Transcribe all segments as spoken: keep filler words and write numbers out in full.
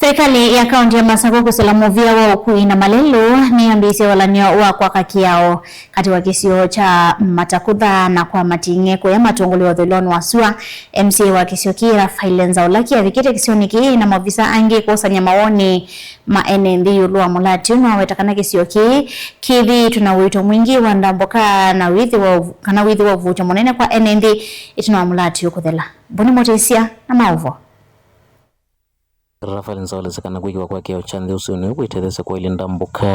Serikali ya kaunti ya Masakũ kwĩsĩla mũvĩa wa ũkui na malelũ nĩyambĩĩsye walany'o wa kwaka kĩao katĩ wa kĩsio kya Matakutha na kwa Mating'e kũya matũngũlĩle ũthũĩlonĩ wa sua. M C A wa kĩsio kĩĩ Raphael Nzaulaki avikĩte kĩsionĩ kĩĩ na maovisa angĩ kũsany'a mawoni ma ene nthĩ ĩũlũ wa mũlatyo. Nĩwaweta kana kĩsio kĩĩ kĩthĩĩtwe na ũito mwingĩ wa ndambũka na wĩthĩwa ũvu-, kana wĩthĩwa ũvuũkyo mũnene kwa ene nthĩ ĩtina wa mũlatyo kũthela. Boni Mũtĩsya na maũvoo. Raphael Nzaulaki kana kwĩkĩwa kwa kĩao kya nthĩ ũseo nĩw'o kwĩtetheesya kwaĩlya ndambũka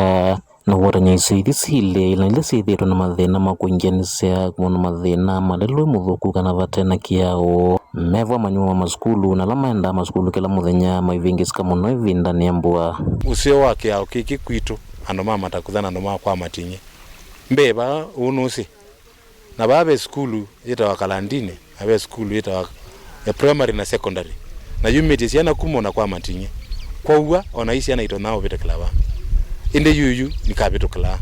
na ũwatany'a isio ithi syĩlĩ na ila syĩthĩĩtwe na mathĩna ma kũingĩanĩsya, kũmona mathĩna malelũ, mũthũku kana vate na kĩao. Mevwa manyuo ma masukulu na ala maendaa masukulu kĩla mũthenya maivĩngĩsĩka mũno ĩvindanĩ ya mbua. Ũseo wa kĩao kĩkĩ kwitũ, andũ ma Matakutha na andũ ma kwa Mating'e, mbee vaa ũũ nũsĩ. Na vaa ve sukulu yĩtawa Kalandini, na ve sukulu yĩtawa ya primary na secondary. Na yumĩtye syana kuma ona kwa Mating'e. Kwoou ona i syana itonyaa ũvĩtũkĩla vaa. Ĩndĩ yuyu nikavĩtũkĩlaa.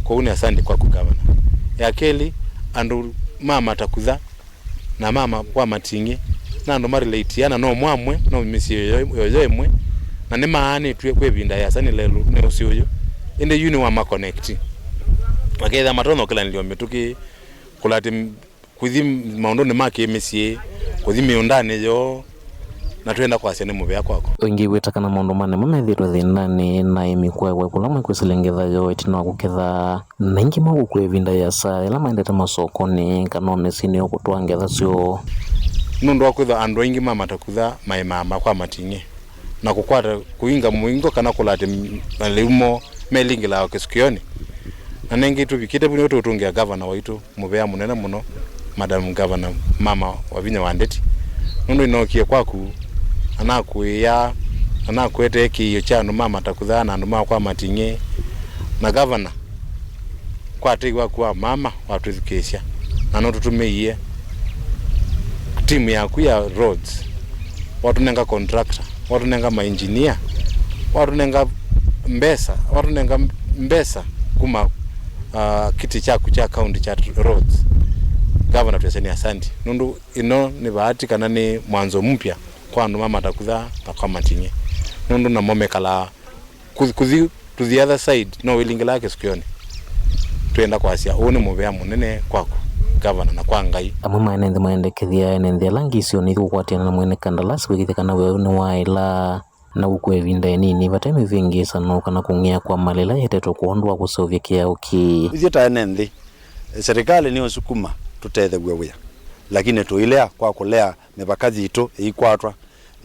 Kwoou nĩ asante kwaku, Gavana. Ya kelĩ, andũ ma Matakutha na ma ma-, kwa Mating'e, na andũ ma relate ana no mwamwe, no mĩsyĩ yoyo, yoyo ĩmwe, na nĩmaanĩtw'e kwa ĩvinda yĩasa nĩ lelũ, nĩ ũsĩ ũyũ. Ĩndĩ yu nĩ wa ma connect. Makethĩa matonya ũkĩlanĩlya mĩtũkĩ, kũlati m-, kũthi maũndũnĩ ma kĩmĩsyĩ, kũthi mĩũndanĩ yoo, na twenda kwasya nĩ mũvea kwaku. Ũingĩ wĩta kana maũndũ ma nĩmo methĩĩtwe thĩnanĩ na aĩmi kũewa kũla mekwĩsĩlya ngetha yoo ĩtina wa kũketha, na aingĩ maũkũa ĩvinda yĩasa yĩla maendete masokonĩ kana o mĩsyĩnĩ yoo kũtwaa ngetha syoo. Nũndũ wa kwĩthwa andũ aingĩ ma Matakutha maĩmaa ma kwa Mating'e, na kũkwata, kũinga mũingo kana kũlata m-, malĩu moo melingĩlaa o kĩsukĩonĩ. Na nengĩ tũvikĩte vu nĩwe tũũtũngĩa gavana waitũ, mũvea mũnene mũno, Madam Governor, mama wa vinya wa ndeti, nũndũ nĩnookie kwaku, na nakũĩaa, na nakwetee kĩĩo kya andũ ma Matakutha na andũ ma kwa Mating'e, na gavana, kwa tei waku wa mama watwĩthukĩĩsya, na nũtũtũmĩie timu yaku ya roads, watũnenga contractor, watũnenga maengineer, watũnenga mbesa, watũnenga mbesa kuma, ah, kiti kyaku kya county kya roads. Gavana, twĩsĩ nĩ asanti, nũndũ ĩno nĩ vaati kana nĩ mwanzo mpya kwa andũ ma Matakutha na kwa Mating'e, nũndũ namo mekalaa kũthi, kũthi to the other side, no wĩlingĩlaa kĩsukĩonĩ. Twĩenda kwasya, ũũ nĩ mũvea mũnene kwaku, gavana, na kwa Ngai. Amwe ma ene nthĩ maendekethya ene nthĩ ala angĩ isionĩ ithi kũkwatĩana na mwene kandalasi kwĩkĩthya kana wĩa ũyũ nĩwaĩla na ũkũa ĩvinda ĩnini vate mĩvĩngĩĩsano kana kũng'ea kwa mala ĩla ĩetetwe kwondũ wa kũseũvya kĩao kĩĩ. Ithyĩ ta ene nthĩ, serikali nĩũsukuma tũtethew'e wĩa, lakini tũilea kwa kũlea mĩvaka yitũ ĩikwatwa.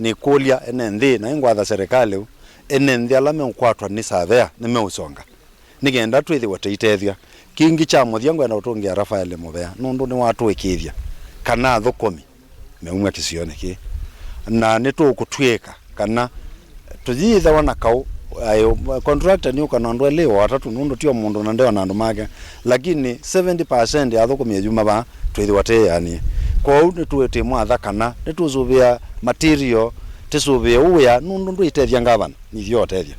Nĩkũlya ene nthĩ, na ĩngwatha serikali ũ, ene nthĩ ala meũkwatwa nĩ savea nĩmeũsonga, nĩ kenda twĩthĩwe tũitethw'a. Kĩngĩ kya mũthya, ngwenda ũtũngĩa Rafael mũvea, nũndũ nĩwatũĩkĩĩthya kana athũkũmi meumw'a kĩsionĩ kĩĩ, na nĩtũkũtw'ĩka kana tũyĩthĩwa na kaũ, aĩ, contractor nĩũka na andũ elĩ o atatũ, nũndũ ti o mũndũ na ndeona andũ make, lakini seventy percent ya athũkũmi eyuma vaa twĩthĩwa tĩĩanĩe. Kwoou nĩtũĩtĩ mwatha kana nĩtũsũvĩa material, tĩsũvĩe ũwĩa, nũndũ ndwĩtethya ngavana, nithyĩ ũtethya.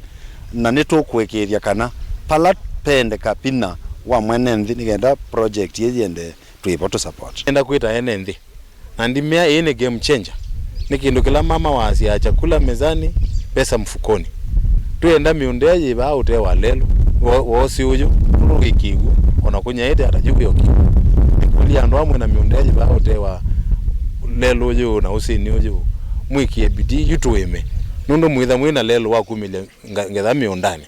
Na nĩtũkũĩkĩĩthya kana pala pendeka vinya wa mwene nthĩ nĩ kenda project ĩĩ yĩendee, twĩ vo tũ support. Enda kwĩta ene nthĩ na ndimea, ĩĩ nĩ game changer. Nĩ kĩndũ kĩla mama waasyaa, chakula mezani, pesa mfukoni. Twĩenda mĩũnda ĩĩ yĩ vaa ũtee wa lelũ, wo-, wosi ũyũ, nũndũ wĩkĩw'o, ona kũnyaĩte ata yu wĩoki. Nĩkũlya andũ amwe na mĩũnda ĩĩ yĩ vaa ũtee wa lelũ ũyũ na ũsĩnĩ ũyũ, mwĩkĩe bidii yu tũĩme. Nũndũ mwĩtha mwĩ na lelũ wa kumĩlya nga-, ngetha mĩũndanĩ,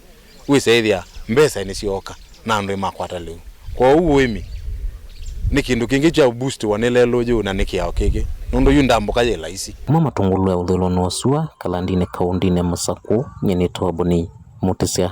wĩsa ĩthĩa mbesa nĩsyooka na andũ nĩmakwata lĩu. Kwoou ũĩmi nĩ kĩndũ kĩngĩ kya boostiwa nĩ lelũ ũyũ na nĩ kĩao kĩkĩ, nũndũ yu ndambũka yĩ laisi. Kuma matũngũlũ ya ũthũĩlonĩ wa sua, Kalandinĩ, kaũndĩnĩ ya Masakũ, nyie nĩtawa Boni Mũtĩsya.